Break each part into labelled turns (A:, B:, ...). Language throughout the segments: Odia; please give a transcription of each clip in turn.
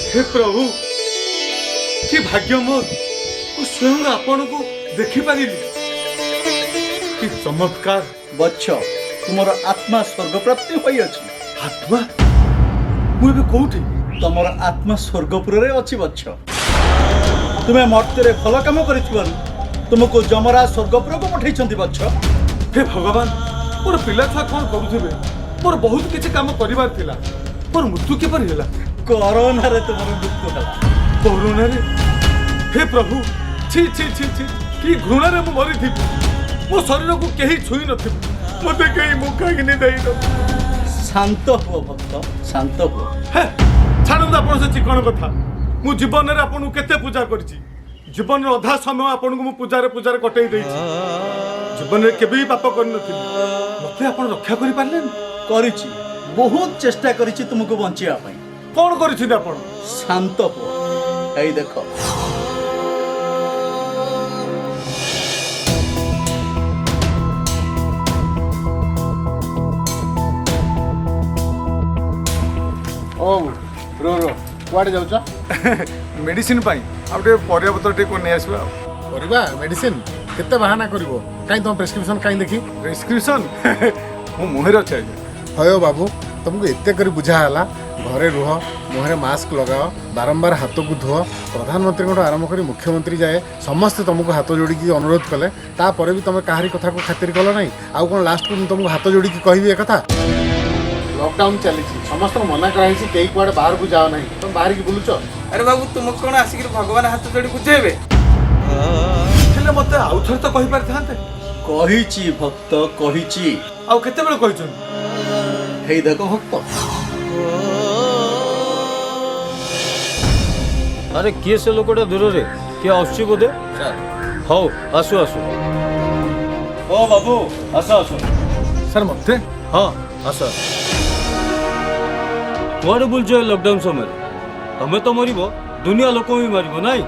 A: ହେ ପ୍ରଭୁ, କି ଭାଗ୍ୟ ମୋର, ମୁଁ ସ୍ୱୟଂ ଆପଣଙ୍କୁ ଦେଖିପାରିଲି। କି ଚମତ୍କାର!
B: ବତ୍ସ, ତୁମର ଆତ୍ମା ସ୍ୱର୍ଗପ୍ରାପ୍ତି ହୋଇଅଛି।
A: ଆତ୍ମା? ମୁଁ ଏବେ କୋଉଠି?
B: ତମର ଆତ୍ମା ସ୍ୱର୍ଗପୁରରେ ଅଛି ବତ୍ସ। ତୁମେ ମର୍ତ୍ତ୍ୟରେ ଭଲ କାମ କରିଥିବାରୁ ତୁମକୁ ଯମରାଜ ସ୍ୱର୍ଗପୁରକୁ ପଠେଇଛନ୍ତି ବତ୍ସ।
A: ହେ ଭଗବାନ, ମୋର ପିଲା ଛୁଆ କ'ଣ କରୁଥିବେ? ମୋର ବହୁତ କିଛି କାମ କରିବାର ଥିଲା। ମୋର ମୃତ୍ୟୁ କିପରି ହେଲା?
B: କରୋନାରେ ତୁମର ମୃତ୍ୟୁ ହେଲା।
A: କରୋନାରେ? ହେ ପ୍ରଭୁ, ଛି ଛି ଛି ଛି, କି ଘୃଣାରେ ମୁଁ ମରିଥିବି। ମୋ ଶରୀରକୁ କେହି ଛୁଇଁ ନଥିବେ, ମୋତେ କେହି ମୁଖାଗ୍ନି ଦେଇନ।
B: ଶାନ୍ତ ହୁଅ ଭକ୍ତ, ଶାନ୍ତ ହୁଅ।
A: ହେ, ଛାଡ଼ନ୍ତୁ ଆପଣ ସେ ଚିକଣ କଥା। ମୁଁ ଜୀବନରେ ଆପଣଙ୍କୁ କେତେ ପୂଜା କରିଛି। ଜୀବନର ଅଧା ସମୟ ଆପଣଙ୍କୁ ମୁଁ ପୂଜାରେ ପୂଜାରେ କଟେଇ ଦେଇଛି। ଜୀବନରେ କେବେ ବି ପାପ କରିନଥିଲି। ମୋତେ ଆପଣ ରକ୍ଷା କରିପାରିଲେନି?
B: କରିଛି, ବହୁତ ଚେଷ୍ଟା କରିଛି ତୁମକୁ ବଞ୍ଚିବା ପାଇଁ।
A: କ'ଣ କରିଛନ୍ତି ଆପଣ?
B: ଶାନ୍ତ ହୁଅ, ଏଇ ଦେଖ।
C: ଓ ରୋ ରୋ, କୁଆଡ଼େ ଯାଉଛ?
A: ମେଡିସିନ ପାଇଁ, ଆଉ ଟିକେ ପରିବାପତ୍ର ଟିକେ ନେଇ ଆସିବା। ଆଉ
C: ପରିବା, ମେଡିସିନ, କେତେ ବାହାନା କରିବ? କାହିଁ ତମ ପ୍ରେସକ୍ରିପସନ୍ କାହିଁ ଦେଖି?
A: ପ୍ରେସକ୍ରିପସନ୍ ମୋ ମୁହଁରେ ଅଛି ଆଜ୍ଞା।
C: ହୟ ବାବୁ, ତମକୁ ଏତେ କରି ବୁଝା ହେଲା, ଘରେ ରୁହ, ମୁହଁରେ ମାସ୍କ ଲଗାଅ, ବାରମ୍ବାର ହାତକୁ ଧୁଅ। ପ୍ରଧାନମନ୍ତ୍ରୀଙ୍କଠୁ ଆରମ୍ଭ କରି ମୁଖ୍ୟମନ୍ତ୍ରୀ ଯାଏ ସମସ୍ତେ ତମକୁ ହାତ ଯୋଡ଼ିକି ଅନୁରୋଧ କଲେ, ତାପରେ ବି ତମେ କାହାରି କଥାକୁ ଖାତିର କଲ ନାହିଁ। ଆଉ କ'ଣ ଲାଷ୍ଟକୁ ମୁଁ ତମକୁ ହାତ ଯୋଡ଼ିକି କହିବି ଏ କଥା? ଲକଡାଉନ୍ ଚାଲିଛି, ସମସ୍ତଙ୍କୁ ମନା କରାହେଇଛି କେହି କୁଆଡ଼େ ବାହାରକୁ ଯାଅ ନାହିଁ, ତମେ ବାହାରିକି ବୁଲୁଛ।
D: ଆରେ ବାବୁ, ତୁମକୁ କ'ଣ ଆସିକିରି ଭଗବାନ ହାତ ଯୋଡ଼ି ବୁଝେଇବେ?
A: ହେଲେ ମୋତେ ଆଉ ଥରେ ତ କହିପାରିଥାନ୍ତେ।
B: କହିଛି ଭକ୍ତ, କହିଛି।
A: ଆଉ କେତେବେଳେ କହିଛନ୍ତି?
B: ହେଇ ଦେଖ ଭକ୍ତ।
E: ଆରେ, କିଏ ସେ ଲୋକଟା ଦୂରରେ? କିଏ ଆସୁଛି ବୋଧେ। ହଉ, ଆସୁ ଆସୁ। ଓ ବାବୁ, ଆସ ଆସ।
A: ସାର୍, ମୋତେ?
E: ହଁ, ଆସ ଆସ। କୁଆଡ଼େ ବୁଲୁଛ ଏ ଲକଡାଉନ ସମୟରେ? ତମେ ତ ମରିବ, ଦୁନିଆ ଲୋକ ବି ମାରିବ ନାଇଁ?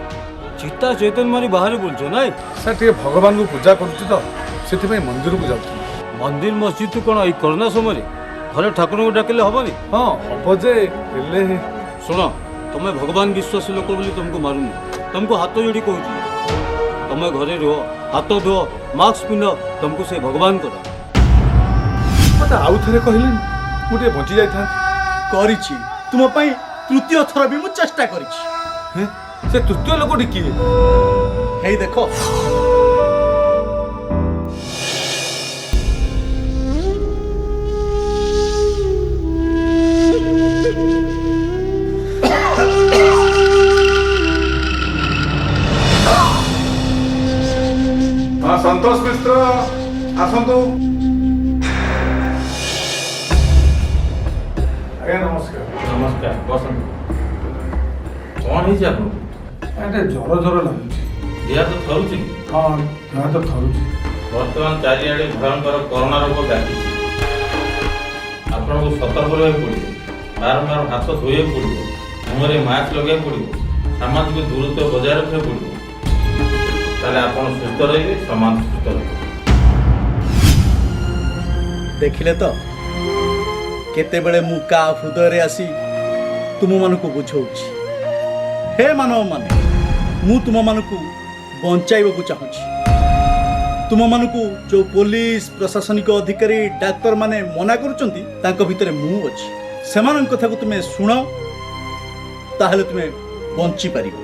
E: ଚିତା ଚୈତନ ମାରି ବାହାରେ ବୁଲୁଛ ନାଇଁ?
A: ସାର୍, ଟିକେ ଭଗବାନଙ୍କୁ ପୂଜା କରୁଛି ତ, ସେଥିପାଇଁ ମନ୍ଦିରକୁ ଯାଉଥିଲି।
E: ମନ୍ଦିର ମସଜିଦ୍ କ'ଣ ଏଇ କରୋନା ସମୟରେ? ଘରେ ଠାକୁରଙ୍କୁ ଡାକିଲେ ହବନି?
A: ହଁ, ହବ ଯେ, ହେଲେ
E: ଶୁଣ, ତମେ ଭଗବାନ ବିଶ୍ୱାସୀ ଲୋକ ବୋଲି ତମକୁ ମାରୁନି। ତମକୁ ହାତ ଯୋଡ଼ି କହୁଛି, ତମେ ଘରେ ରୁହ, ହାତ ଧୁଅ, ମାସ୍କ ପିନ୍ଧ, ତମକୁ ସେ ଭଗବାନ କର।
A: ମୋତେ ଆଉ ଥରେ କହିଲେନି, ମୁଁ ଟିକେ ବଞ୍ଚି ଯାଇଥାନ୍ତି।
B: କରିଛି, ତୁମ ପାଇଁ ତୃତୀୟ ଥର ବି ମୁଁ ଚେଷ୍ଟା କରିଛି।
A: ହେଁ, ସେ ତୃତୀୟ ଲୋକଟି କିଏ?
B: ହେଇ ଦେଖ।
A: ହଁ, ସନ୍ତୋଷ ମିଶ୍ର, ଆସନ୍ତୁ। ଆଜ୍ଞା ନମସ୍କାର।
F: ନମସ୍କାର, ବସନ୍ତୁ। କ'ଣ ହେଇଛି ଆପଣଙ୍କୁ?
A: ଆଜ୍ଞା, ଜର ଜର ଲାଗୁଛି।
F: ଦେହ ହାତ ଥରୁଛି?
A: ହଁ, ଦେହ ହାତ ଥରୁଛି।
F: ବର୍ତ୍ତମାନ ଚାରିଆଡ଼େ ଭୟଙ୍କର କରୋନା ରୋଗ ବ୍ୟାପିଛି। ଆପଣଙ୍କୁ ସତର୍କ ରହିବାକୁ ପଡ଼ିବ, ବାରମ୍ବାର ହାତ ଧୋଇବାକୁ ପଡ଼ିବ, ମୁହଁରେ ମାସ୍କ ଲଗାଇବାକୁ ପଡ଼ିବ, ସାମାଜିକ ଦୂରତ୍ୱ ବଜାୟ ରଖିବାକୁ ପଡ଼ିବ। ତାହେଲେ ଆପଣ ସୁସ୍ଥ ରହିବେ, ସମାଜ ସୁସ୍ଥ ରହିବ।
B: ଦେଖିଲେ ତ, କେତେବେଳେ ମୁଁ କା ହୃଦୟରେ ଆସି ତୁମମାନଙ୍କୁ ବୁଝଉଛି। ହେ ମାନବମାନେ, ମୁଁ ତୁମମାନଙ୍କୁ ବଞ୍ଚାଇବାକୁ ଚାହୁଁଛି। ତୁମମାନଙ୍କୁ ଯେଉଁ ପୋଲିସ, ପ୍ରଶାସନିକ ଅଧିକାରୀ, ଡାକ୍ତରମାନେ ମନା କରୁଛନ୍ତି, ତାଙ୍କ ଭିତରେ ମୁଁ ଅଛି। ସେମାନଙ୍କ କଥାକୁ ତୁମେ ଶୁଣ, ତାହେଲେ ତୁମେ ବଞ୍ଚିପାରିବ।